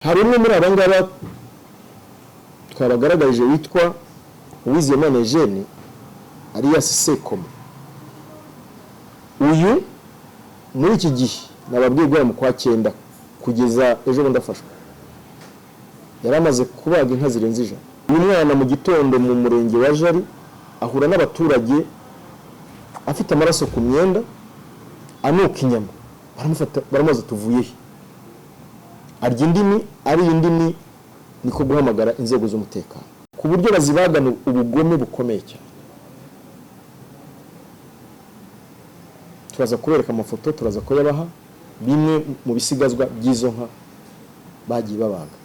Hari umwe muri aba ngaba twabagaragarije witwa Uwizeyimana Eugene alias Sekoma. Uyu muri iki gihe nababwiye guhera mu kwa cyenda kugeza ejo bundi afashwe, yari amaze kubaga inka zirenze 100. Uyu mwana mu gitondo mu murenge wa Jari ahura n'abaturage afite amaraso ku myenda, anuka inyama, baramufata baramubaza tuvuye he, arya indimi, ariye indimi niko guhamagara inzego z'umutekano ku buryo bazibagana ubugome bukomeye cyane. Turaza kubereka amafoto, turaza kuyabaha, bimwe mu bisigazwa by'izo nka bagiye babaga.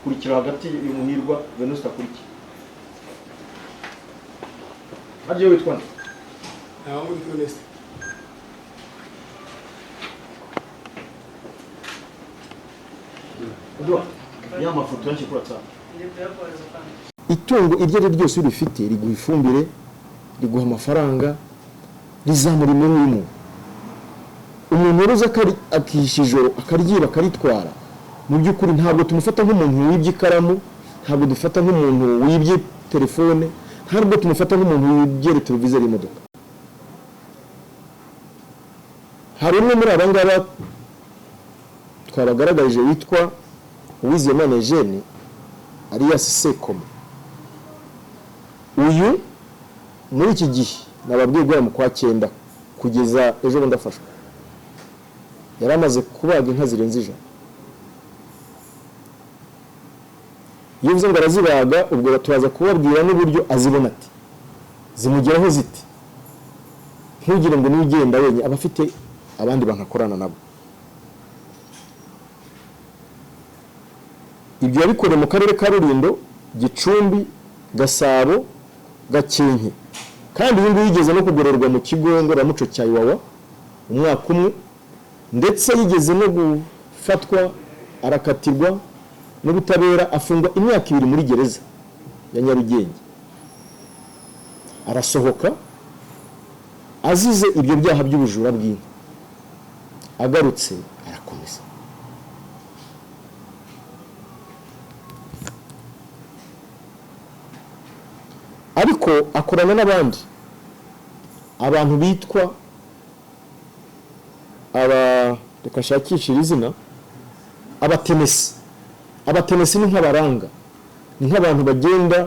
Kurikira hagati y'umuhirwa Venuste akurikira. Harya witwa nde? Ntabwo ndi Venuste. Uduha ya mafoto yanjye kuri WhatsApp. Itungo iryo ari ryo ryose urifite riguha ifumbire, riguha amafaranga, rizamura imibereho y'umuntu. Umuntu waruza akihisha ijoro akaryiba akaritwara, mu by'ukuri ntabwo tumufata nk'umuntu wibye ikaramu, ntabwo dufata nk'umuntu wibye telefone, ntabwo tumufata nk'umuntu wibye televiziyo y'imodoka. Hari umwe muri aba ngaba twabagaragarije witwa Uwizeyimana Eugene alias Sekoma. Uyu muri iki gihe nababwiye guhera mu kwa cyenda kugeza ejo bundi afashwe, yari amaze kubaga inka zirenze 100. Iyo uvuze ngo arazibaga, ubwo turaza kubabwira n'uburyo azibona ati zimugeraho ziti, ntugire ngo niwe ugenda wenyine, aba afite abandi bantu akorana nabo. Ibyo yabikoreye mu karere ka Rulindo, Gicumbi, Gasabo, Gakenke, kandi uyu nguyu yigeze no kugororwa mu kigo ngororamuco cya Iwawa umwaka umwe, ndetse yigeze no gufatwa arakatirwa n'ubutabera afungwa imyaka 2 muri gereza ya Nyarugenge, arasohoka azize ibyo byaha by'ubujura bw'inka. Agarutse arakomeza. Ariko akorana n'abandi abantu bitwa aba, reka nshakishire izina, abatenesi. Abatenesi ni nk'abaranga, ni nk'abantu bagenda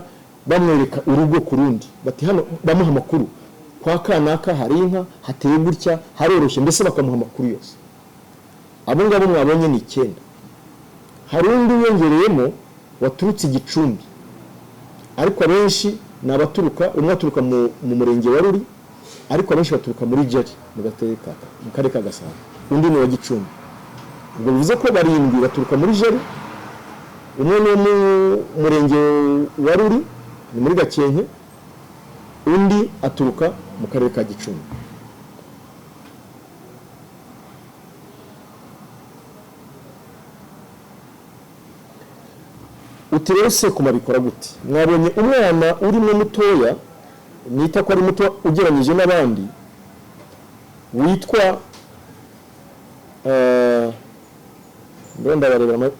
bamwereka urugo ku rundi, bati hano bamuha amakuru kwa kanaka hari inka hateye gutya haroroshye, mbese bakamuha amakuru yose. Abo ngabo mwabonye ni 9. Hari undi wiyongereyemo waturutse Gicumbi, ariko abenshi ni abaturuka, umwe aturuka mu murenge wa Ruri, ariko abenshi baturuka muri Jari mu karere ka Gasabo, undi ni wa Gicumbi. Ubwo bivuze ko 7 baturuka muri Jari, umwe ni mu murenge wa Ruri ni muri Gakenke, undi aturuka mu karere ka Gicumbi. Uti rero Sekoma bikora gute? Mwabonye umwana urimo mutoya, nita ko ari muto ugereranyije n'abandi, witwa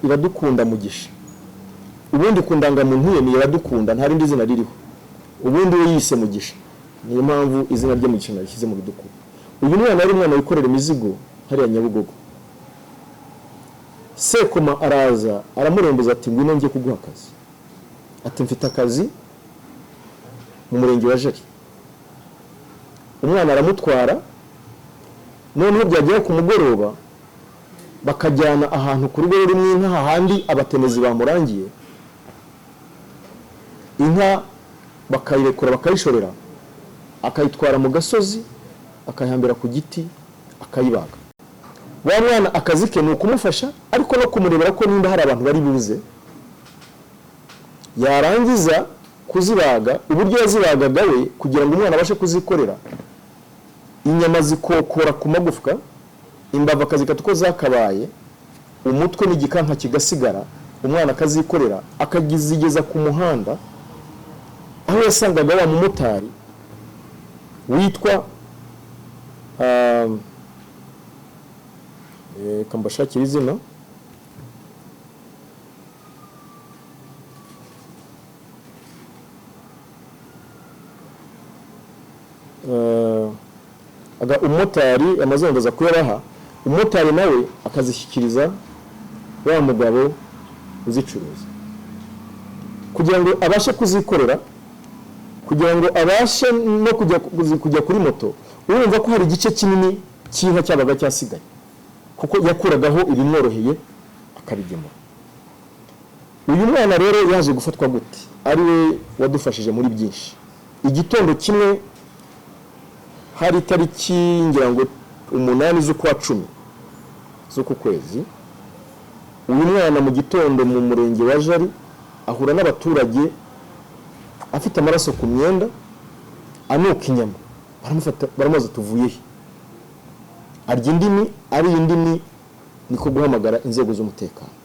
Iradukunda Mugisha. Ubundi ku ndangamuntu ye ni Iradukunda, nta rindi zina ririho. Ubundi we yise Mugisha, niyo mpamvu izina rye Mugisha narishyize mu bidukubo. Uyu mwana yari umwana wikorera imizigo hariya Nyabugogo. Sekoma araza aramurembuza ati: "Ngwino njye kuguha akazi." Ati: "Mfite akazi mu murenge wa Jari." Umwana aramutwara, noneho byagera ku mugoroba bakajyana ahantu ku rugo rurimo inka, hahandi abatemezi bamurangiye inka, bakayirekura, bakayishorera, akayitwara mu gasozi, akayihambira ku giti, akayibaga. Wa mwana akazi ke ni ukumufasha, ariko no kumurebera ko nimba hari abantu bari buze. Yarangiza kuzibaga, uburyo yazibagaga we kugira ngo umwana abashe kuzikorera, inyama zikokora ku magufwa, imbavu akazikata uko zakabaye, umutwe n'igikanka kigasigara, umwana akazikorera, akazigeza ku muhanda aho yasangaga wa mumotari witwa reka mbashakire izina. Umumotari amazina ndaza kuyabaha. Umumotari nawe akazishyikiriza wa mugabo uzicuruza kugira ngo abashe kuzikorera, kugira ngo abashe no kujya kuri moto. Urumva ko hari igice kinini cy'inka cyabaga cyasigaye, kuko yakuragaho ibimworoheye akabigemura. Uyu mwana rero yaje gufatwa gute, ari we wadufashije muri byinshi? Igitondo kimwe, hari itariki ngira ngo 8 z'ukwa 10 z'uku kwezi, uyu mwana mu gitondo mu murenge wa Jari ahura n'abaturage afite amaraso ku myenda, anuka inyama. Baramufata, baramubaza: "Tuvuye he?" Arya indimi, ariye indimi, niko guhamagara inzego z'umutekano.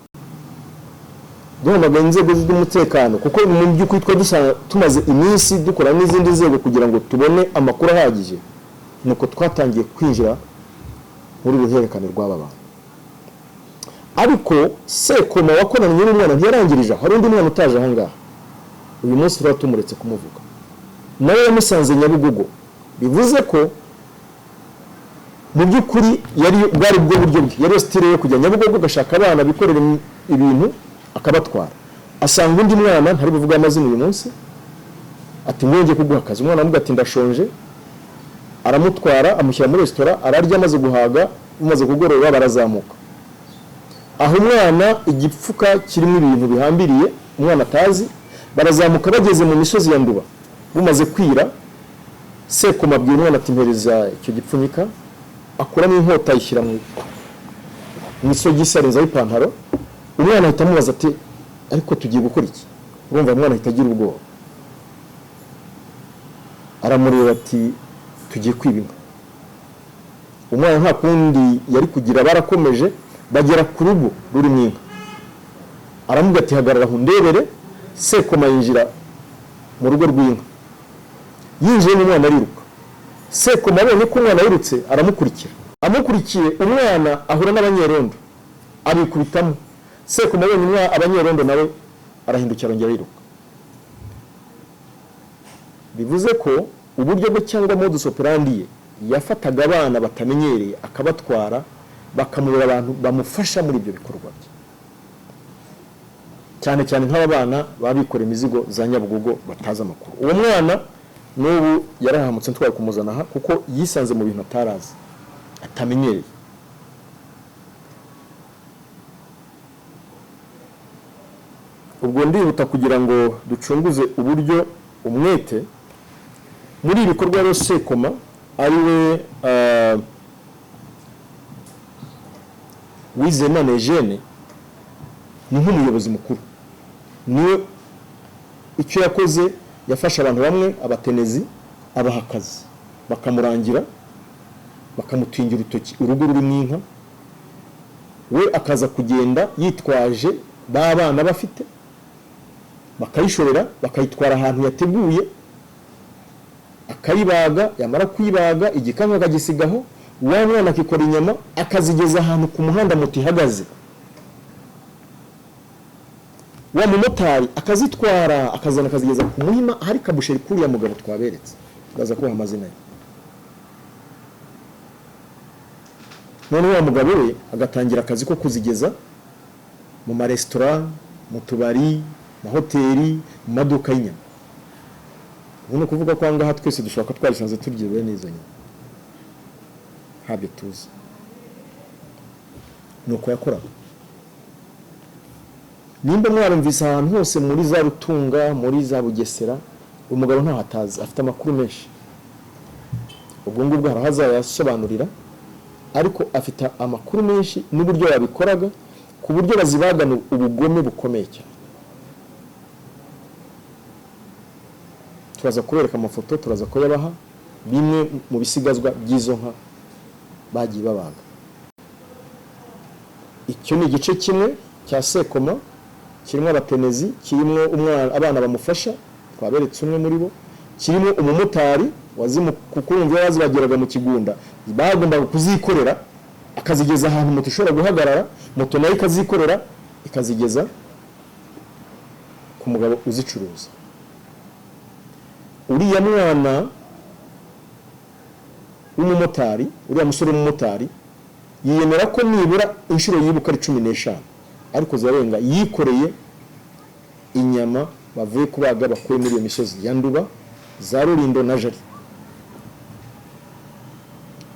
Duhamagara inzego z'umutekano kuko mu by'ukuri twari tumaze iminsi dukora n'izindi nzego kugira ngo tubone amakuru ahagije. Nuko twatangiye kwinjira muri uruhererekane rw'aba bantu. Ariko Sekoma wakoranye n'umwana ntiyarangirije aho. Hari undi mwana utaje aha ngaha uyu munsi, tuba tumuretse kumuvuga, nawe yamusanze Nyabugogo. Bivuze ko mu by'ukuri yari bwari bwo buryo bwe, yari style yo kujya Nyabugogo agashaka abana bikorera ibintu, akabatwara. Asanga undi mwana, ntari buvuge amazina uyu munsi, ati: "Ngwenge kuguha akazi." Umwana aramubwira ati: "Ndashonje." Aramutwara, amushyira muri resitora, ararya. Amaze guhaga, bamaze kugorora, barazamuka. Aho umwana igipfuka kirimo ibintu bihambiriye umwana atazi. Barazamuka, bageze mu misozi ya Nduba bumaze kwira, Sekoma abwira umwana ati: "Mpereza icyo gipfunyika." Akuramo inkota, ayishyira mu isogisi, arenzaho ipantaro. Umwana ahita amubaza ati: "Ariko tugiye gukora iki?" Urumva umwana ahita agira ubwoba. Aramureba ati: "Tugiye kwiba inka." Umwana nta kundi yari kugira, barakomeje bagera ku rugo rurimo inka. Aramubwira ati: "Hagarara aho ndebere." Sekoma yinjira mu rugo rw'inka. Yinjiyemo, umwana ariruka. Sekoma abonye ko umwana yirutse, aramukurikira. Amukurikiye, umwana ahura n'abanyerondo, abikubitamo. Sekoma abonye abanyerondo, nawe arahindukira, arongera ariruka. Bivuze ko uburyo bwe cyangwa modus operandi ye, yafataga abana batamenyereye akabatwara, bakamubera abantu bamufasha muri ibyo bikorwa bye, cyane cyane nk'aba bana baba bikoreye imizigo za Nyabugogo batazi amakuru. Uwo mwana n'ubu yarahamutse, ntitwari kumuzana aha kuko yisanze mu bintu atarazi, atamenyereye. Ubwo ndihuta kugira ngo ducunguze uburyo umwete muri ibi bikorwa. Rero Sekoma ari we Wizeyimana Eugene, ni nk'umuyobozi mukuru, niwe icyo yakoze, yafashe abantu bamwe, abatenezi, abaha akazi, bakamurangira, bakamutingira urutoki urugo rurimo inka, we akaza kugenda yitwaje ba bana bafite, bakayishorera, bakayitwara ahantu yateguye, akayibaga. Yamara kuyibaga, igikanka akagisigaho, wa mwana akikora inyama, akazigeza ahantu ku muhanda moto ihagaze. Wa mumotari akazitwara, akazana, akazigeza ku Muhima ahari kabusheri k'uriya mugabo twaberetse, ndaza kubaha amazina ye. Noneho wa mugabo we agatangira akazi ko kuzigeza mu maresitora, mu tubari, mu mahoteli, mu maduka y'inyama. Ubu ni ukuvuga ko aha ngaha twese dushobora kuba twarisanze turya bene izo nyama, ntabyo tuzi. Ni uko yakoraga. Nimba mwarumvise ahantu hose muri za Rutunga, muri za Bugesera, umugabo ntaho atazi, afite amakuru menshi. Ubwo ngubwo hari aho azayasobanurira, ariko afite amakuru menshi n'uburyo yabikoraga, ku buryo bazibagana ubugome bukomeye cyane. Turaza kubereka amafoto, turaza kuyabaha, bimwe mu bisigazwa by'izo nka bagiye babaga. Icyo ni igice kimwe cya Sekoma kirimo abatenezi, kirimo abana bamufasha, twaberetse umwe muri bo, kirimo umumotari wazimu, kuko urumva iyo bazibageraga mu Kigunda bagombaga kuzikorera akazigeza ahantu moto ishobora guhagarara, moto nayo ikazikorera ikazigeza ku mugabo uzicuruza. Uriya mwana w'umumotari, uriya musore w'umumotari yiyemera ko nibura inshuro yibuka ari 15, ariko zirarenga, yikoreye inyama bavuye kubaga bakuye muri iyo misozi ya Nduba, za Rulindo na Jari.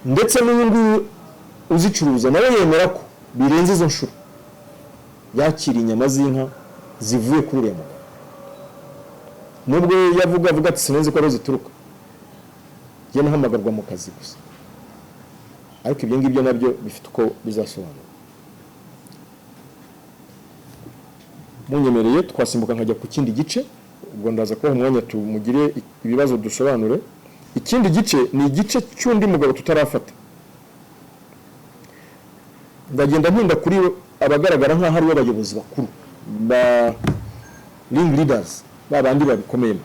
Ndetse n'uyu nguyu uzicuruza nawe yemera ko birenze izo nshuro yakira inyama z'inka zivuye kuri uriya mugabo. Nubwo yavuga avuga ati sinzi ko ariho zituruka, njye nahamagarwa mu kazi gusa, ariko ibyo ngibyo nabyo bifite uko bizasobanura. Munyemereye twasimbuka nkajya ku kindi gice, ubwo ndaza kubaha umwanya tumugire ibibazo dusobanure. Ikindi gice ni igice cy'undi mugabo tutarafata. Ndagenda ntinda kuri abagaragara nk'aho ari bo bayobozi bakuru ba ring leaders, ba bandi babikomeyemo.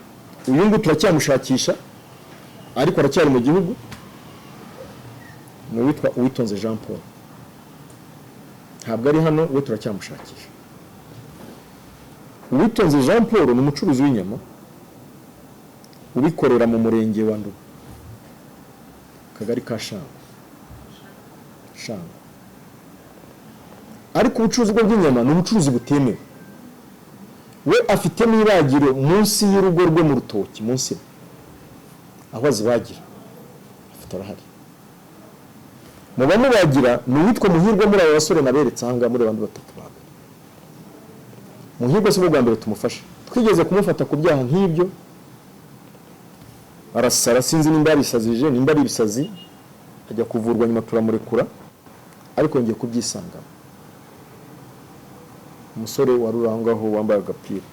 Uyu nguyu turacyamushakisha, ariko aracyari mu gihugu, ni uwitwa Uwitonze Jean Paul. Ntabwo ari hano, we turacyamushakisha. Uwitonze Jean Paul ni umucuruzi w'inyama ubikorera mu murenge wa Nduba, akagari ka Shango. Shango. Ariko ubucuruzi bwe bw'inyama ni ubucuruzi butemewe. We afite n'ibagiro munsi y'urugo rwe mu rutoki, munsi aho azibagira afite arahari. Mu bamubagira ni uwitwa Muhirwa, muri abo basore naberetse aha ngaha, muri abandi batatu ba mbere. Muhirwa si bwo bwa mbere tumufasha, twigeze kumufata ku byaha nk'ibyo, arasara, sinzi nimba yabisazije, nimba ari ibisazi, ajya kuvurwa nyuma turamurekura, ariko yongeye kubyisangamo. Umusore wari uri aho ngaho wambaye agapira.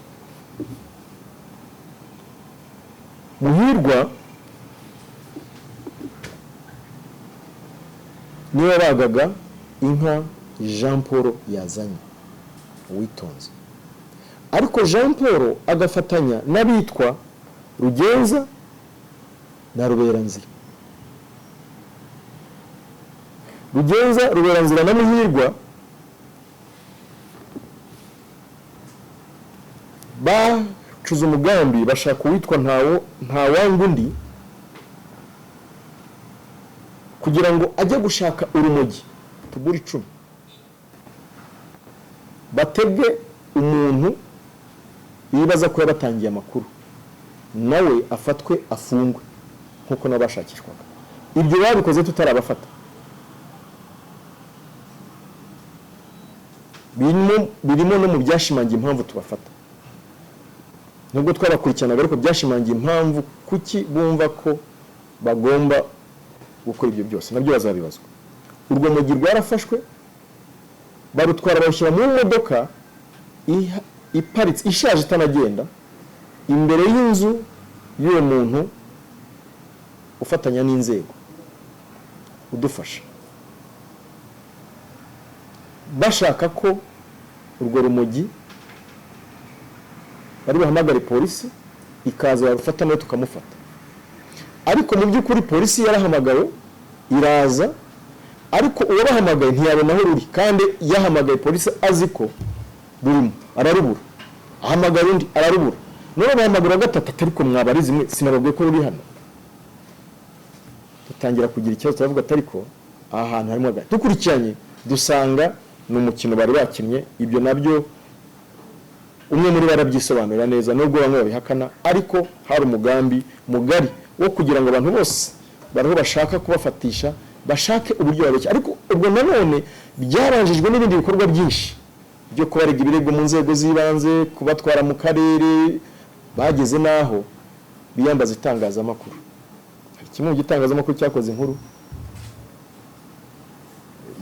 Muhirwa niwe wabagaga inka Jean Paul yazanye, Uwitonze. Ariko Jean Paul agafatanya n'abitwa Rugenza na Ruberanzira. Rugenza, Ruberanzira na Muhirwa bacuze umugambi, bashaka uwitwa Ntawangundi kugira ngo ajye gushaka urumogi tugura 10, batege umuntu yibaza ko yabatangiye amakuru, nawe afatwe afungwe nkuko nabashakishwaga. Ibyo babikoze tutarabafata. Birimo no mu byashimangiye impamvu tubafata. Nubwo twabakurikiranaga, ariko byashimangiye impamvu kuki bumva ko bagomba gukora ibyo byose, nabyo bazabibazwa. Urwo mugi rwarafashwe, barutwara barushyira mu modoka iparitse ishaje itanagenda imbere y'inzu y'uwo muntu ufatanya n'inzego udufasha, bashaka ko urwo rumogi bari buhamagare polisi ikaza yarufata nawe tukamufata. Ariko mu by'ukuri polisi yarahamagawe iraza, ariko uwabahamagaye ntiyabona aho ruri, kandi yahamagaye polisi azi ko rurimo, ararubura. Ahamagara undi, ararubura. None bahamagara gatatu, ati: "Ariko mwabarizi mwe, sinababwiye ko ruri hano?" Dutangira kugira ikibazo, turavuga ati: "Ariko aha hantu harimo aga." Dukurikiranye dusanga ni umukino bari bakinnye. Ibyo nabyo umwe muri bo arabyisobanurira neza, nubwo bamwe babihakana, ariko hari umugambi mugari wo kugira ngo abantu bose bariho bashaka kubafatisha, bashake uburyo babeshya. Ariko ubwo nanone byaranjijwe n'ibindi bikorwa byinshi byo kubarega ibirego mu nzego z'ibanze, kubatwara mu karere, bageze n'aho biyambaza itangazamakuru. Hari kimwe mu gitangazamakuru cyakoze inkuru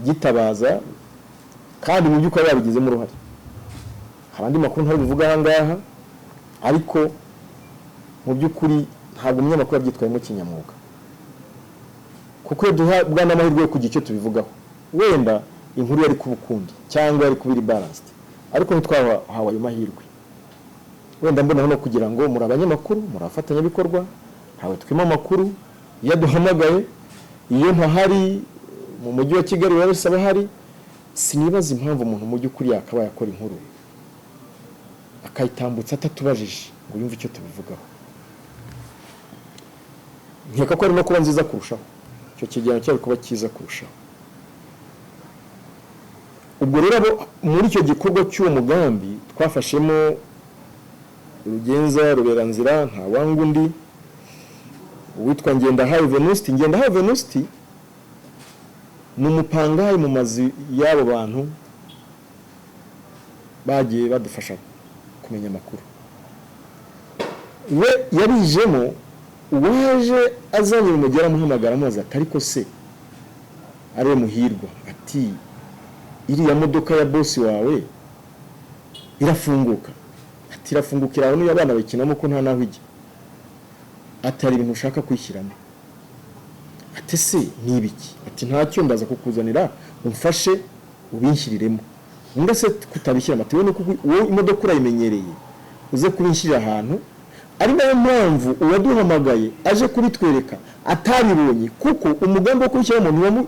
gitabaza, kandi mu by'ukuri babigizemo uruhare. Hari andi makuru ntari buvuge aha ngaha, ariko mu by'ukuri ntabwo umunyamakuru yabyitwayemo kinyamwuga, kuko iyo duhabwa n'amahirwe yo kugira icyo tubivugaho, wenda inkuru yari kuba ukundi cyangwa yari kuba iri balanced, ariko ntitwahawe ayo mahirwe. Wenda mbonaho no kugira ngo muri abanyamakuru, muri abafatanyabikorwa, ntawe twima amakuru iyo aduhamagaye. Iyo ntahari mu Mujyi wa Kigali, biba bisaba ahari. Sinibaza impamvu umuntu mu by'ukuri yakabaye akora inkuru akayitambutsa atatubajije ngo yumve icyo tubivugaho. Nkeka ko ari no kuba nziza kurushaho, icyo kigereranyo cyari kuba cyiza kurushaho. Ubwo rero abo muri icyo gikorwa cy'uwo mugambi twafashemo Rugenza, Ruberanzira, Ntawanga, undi uwitwa Ngendahayo Venusti. Ngendahayo Venusti ni umupangayi mu mazu y'abo bantu bagiye badufasha kumenya amakuru. We yarijemo, uwaje azanye umugera, amuhamagara, amubaza ati: "Ariko se ariwe Muhirwa?" Ati: "Iriya modoka ya bosi wawe irafunguka?" Ati: "Irafungukira aho, niyo abana bayikinamo, ko nta n'aho ijya." Ati: "Hari ibintu ushaka kwishyiramo." Ati: "Se ni ibiki?" Ati: "Ntacyo, ndaza kukuzanira umfashe ubinshyiriremo." Undi se kutabishyiramo? Ati: "Wowe nuko wowe imodoka urayimenyereye, uze kubinshyirira ahantu." Ari nayo mpamvu uwaduhamagaye aje kubitwereka atabibonye, kuko umugambi wo kubishyiramo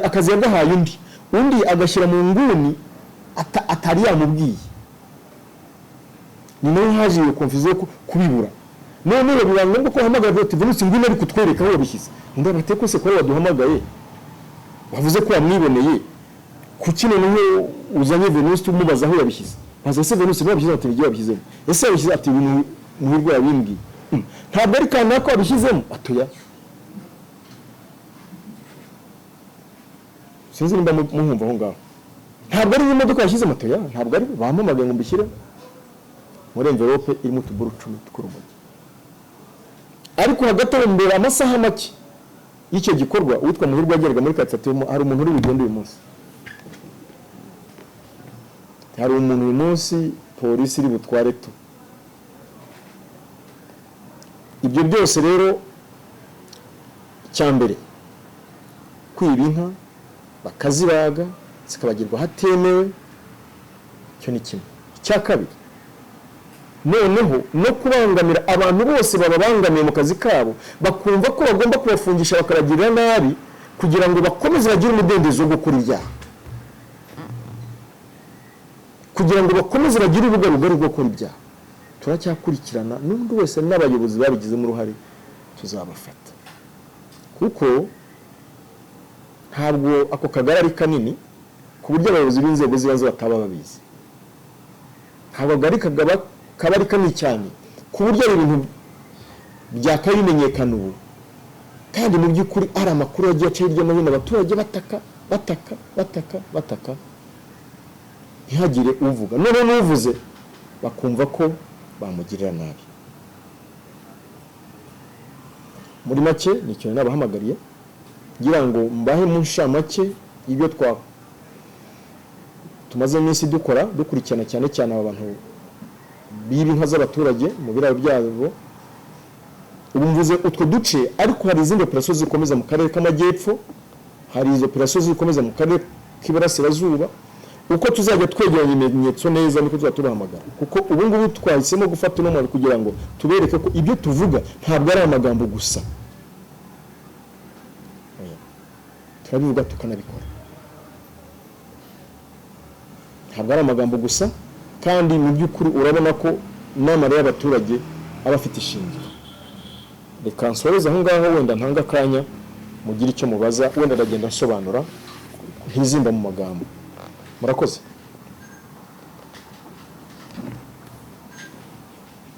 akazi yagahaye undi, undi agashyira mu nguni atari yamubwiye. Ni nayo haje iyo confusion yo kubibura. Noneho biba ngombwa ko wahamagara ati: "Venusi, ngwino ari kutwereka aho wabishyize." Undi ati: "Ko se kore waduhamagaye wavuze ko wamwiboneye, kuki noneho uzanye Venusi umubaza aho yabishyize?" Baza: "Ese Venusi niwe wabishyize?" Ati: "Nijye wabishyizemo." "Ese yabishyize?" Ati: "Ibintu Muhirwa yabimbwiye." Ntabwo ari kanaka wabishyizemo?" Atoya. Sinzi nimba muhumva aho ngaho. "Ntabwo ari imodoka yashyizemo?" Atoya, ntabwo ari, bampamagaye ngo mbishyire muri envelope irimo utuburo 10 tw'urumogi. Ariko hagati aho, mbere amasaha make y'icyo gikorwa, uwitwa Muhirwa yageraga muri karitsiye ati: "Hari umuntu uri bugende uyu munsi, hari umuntu uyu munsi polisi iri butware tu." Ibyo byose rero, icya mbere kwiba inka bakazibaga zikabagirwa hatemewe, icyo ni kimwe. Icya kabiri noneho no kubangamira abantu bose bababangamiye mu kazi kabo, bakumva ko bagomba kubafungisha, bakabagirira nabi kugira ngo bakomeze bagire umudendezo wo gukora ibyaha, kugira ngo bakomeze bagire urubuga rugari rwo gukora ibyaha. Turacyakurikirana n'undi wese n'abayobozi babigizemo uruhare tuzabafata, kuko ntabwo ako kagari ari kanini ku buryo abayobozi b'inzego z'ibanze bataba babizi. Ntabwo akagari kaba ari kanini cyane ku buryo ari ibintu byakabaye bimenyekana ubu, kandi mu by'ukuri ari amakuru yagiye aca hirya no hino, abaturage bataka, bataka, bataka, bataka, ntihagire uvuga. Noneho n'uvuze bakumva ko bamugirira nabi. Muri make ni ikintu nabahamagariye ngira ngo mbahe mu nshamake ibyo twa tumaze iminsi dukora, dukurikirana cyane cyane aba bantu biba inka z'abaturage mu biraro byabo. Ubu mvuze utwo duce, ariko hari izindi operasiyo zikomeza mu karere k'Amajyepfo, hari izo operasiyo zikomeza mu karere k'Iburasirazuba. Uko tuzajya twegeranya ibimenyetso neza niko tuzajya tubahamagara, kuko ubu ngubu twahisemo gufata uno mwanya kugira ngo tubereke ko ibyo tuvuga ntabwo ari amagambo gusa. Oya. Turabivuga tukanabikora, ntabwo ari amagambo gusa. Kandi mu by'ukuri urabona ko n'amarira y'abaturage aba afite ishingiro. Reka nsoreze aho ngaho, wenda ntanga akanya mugire icyo mubaza, wenda ndagenda nsobanura ntizimba mu magambo. Murakoze.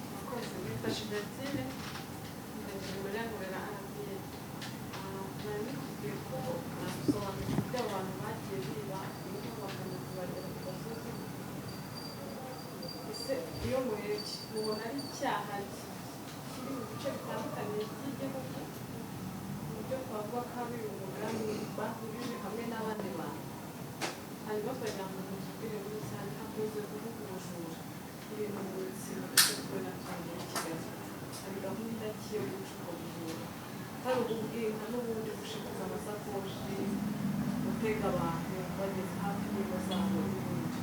Murakoze. Nitwa Shivatire, ndagira umuryango na RBA. Nari nikubwiye ko nasobanura uburyo abantu bagiye biba inka bakanazibagera ku gasozi. Ese iyo murebye mubona ari icyaha kiri mu bice bitandukanye by'igihugu, ku buryo twavuga ko ari umugambi bahurije hamwe n'abandi bantu? Hanyuma twagira ngo mutubwire muri rusange, hakunze kuvuga ubujura, ibintu mu tubona cyane muri Kigali, hari gahunda ki yo guca ubwo bujura, hari ubw'inka n'ubundi gushikuza amasakoshi, gutega abantu bageze hafi y'ingo zabo n'ubundi?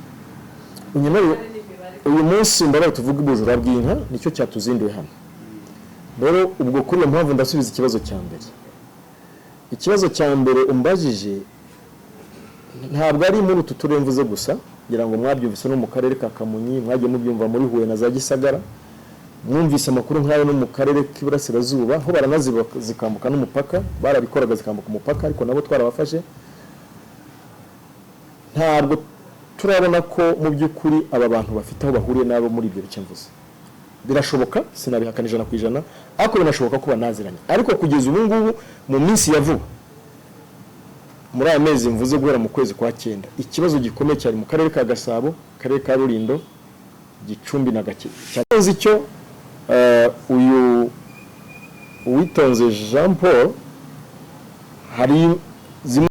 Unyemerere Hari n'imibare. Uyu munsi ndabaye tuvuge ubujura bw'inka, nicyo cyatuzinduye hano. Rero ubwo kuri iyo mpamvu ndasubiza ikibazo cya mbere. Ikibazo cya mbere umbajije ntabwo ari muri utu turere mvuze gusa, ngira ngo mwabyumvise no mu karere ka Kamonyi, mwagiye mubyumva muri Huye na za Gisagara, mwumvise amakuru nk'ayo no mu karere k'Iburasirazuba, aho baranaziba zikambuka n'umupaka, barabikoraga zikambuka umupaka, ariko nabo twarabafashe. Ntabwo turabona ko mu by'ukuri aba bantu bafite aho bahuriye n'abo muri ibyo bice mvuze. Birashoboka, sinabihakana 100%, ariko binashoboka ko banaziranye. Ariko kugeza ubu ngubu, mu minsi ya vuba, muri aya mezi mvuze guhera mu kwezi kwa 9, ikibazo gikomeye cyane mu karere ka Gasabo, karere ka Rulindo, Gicumbi na Gakenke. Nzi icyo uyu Uwitonze Jean Paul hari zimwe